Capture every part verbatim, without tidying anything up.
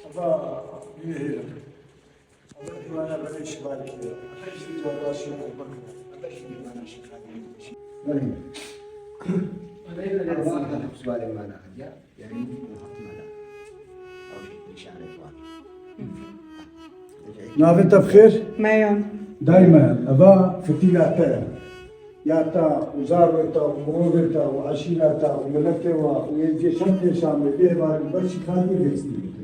Eva, yine hêle. Eva, divana berê şivalê kiriye. Eva, jî cadaşê Ebubekir. Eva, jî divana şivalê. Belê. Eva, şivalê mana hediya. Yani, bu hakkında da. Ew jî nîşanê wan. Navê te bi xêr? Meyan. Dayê Meyan, eva fitîla te ye. Ya te û zarokê te û mirovê te û eşîra te û miletê we û êzdiya şem pêşa me bê hevalên berçî xatî vêstî bike.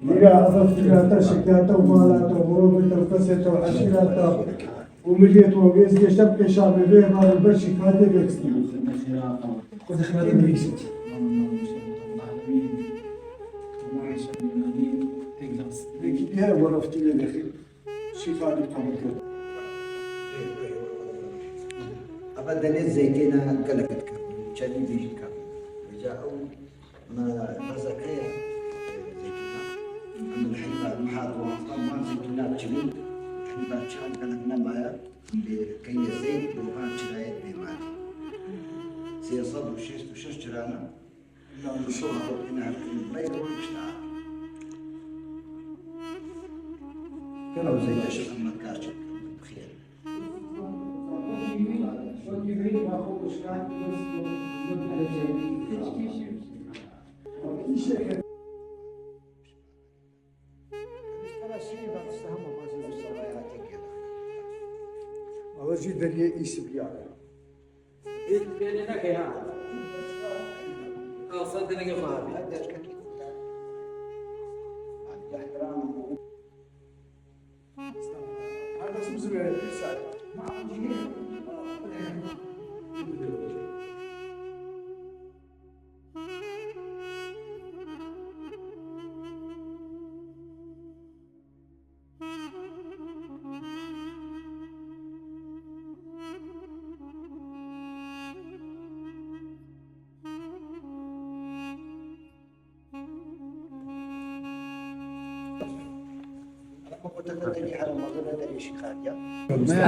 Nîra eva fitîla te, şikila te û mala te û mirovê te û kesê te û eşîra te û miliyê te û êzdiya şem pêşa me bê hevalên berçî xatî vêstî bike. Peki, diye were fitîlê vexî. Şîfa dî qebûl kir. Eva denê zeytêna gelek dikevin, çendî bêjî kevin. Vêca ew me bezeke ye, zeytêna. Em li heyva meha duwazdeh man zeytûna çilî, heyva çar gelek nemaye, em bê keyne zeyt, dohan çirayet bê mane. Sê sed û şêst û şeş çirana. Lan li şoha xwe têne her tim bey roj işte. Kena zeyde şi xizmetkar çi bixêr. Ewe jî deriyê îsibiyar e. Ê, bênê neke ha. Ew ser dilingê xwe hebî. Her kes bizû were pîr sar.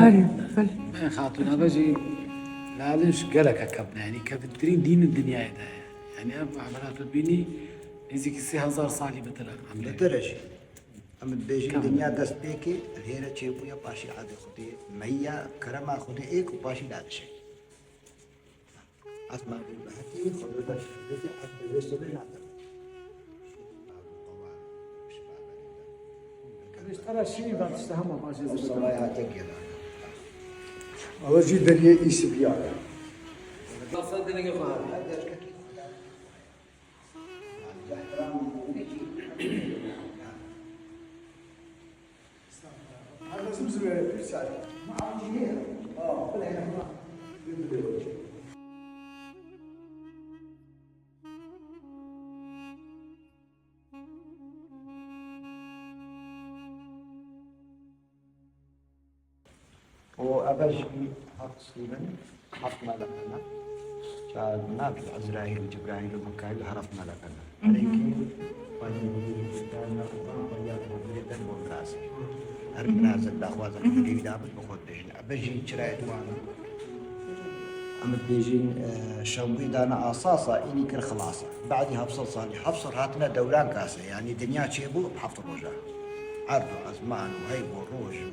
Arê, belê. Xatûna ve jî lalê ji gelek kevn e, yanî kevintirîn dîn in dinyayê de ye. Yanî ev evera tu bînî nêzîkî sê hezar salî bitir e emrê. Bitir e jî. Em dibêjin dinya dest pê kê, li hêre çêbûye paşî erdê Xwedê, meyiya kerema Xwedê ê ku paşî dadişe. Esma bir behetî, Xwedê de şiddetî heft bi vê sibê nadim. Rêştara şîrîn ve tişte hema bajê zibê. Ew sewaya hate gêra. Ew jî deriyê îsibiyar e. Masa dilingê xwe hebe. û eve jî heft stîvin, heft meleke ne. Çar ne, Ezraîl, Cibraîl û Mikaîl her heft meleke ne. Herêkî Her mirazek daxwaza ku dilê wî dabit bi xwe dibêjin. Eve jî çirayê wan e. Em dibêjin, e, şewbî dane asasa, înî kir xilasa. Badî heft sed salî, heft sed hatine dewran kase. Yanî dinya çêbû heft roja. Erd û ezman û heyv û roj û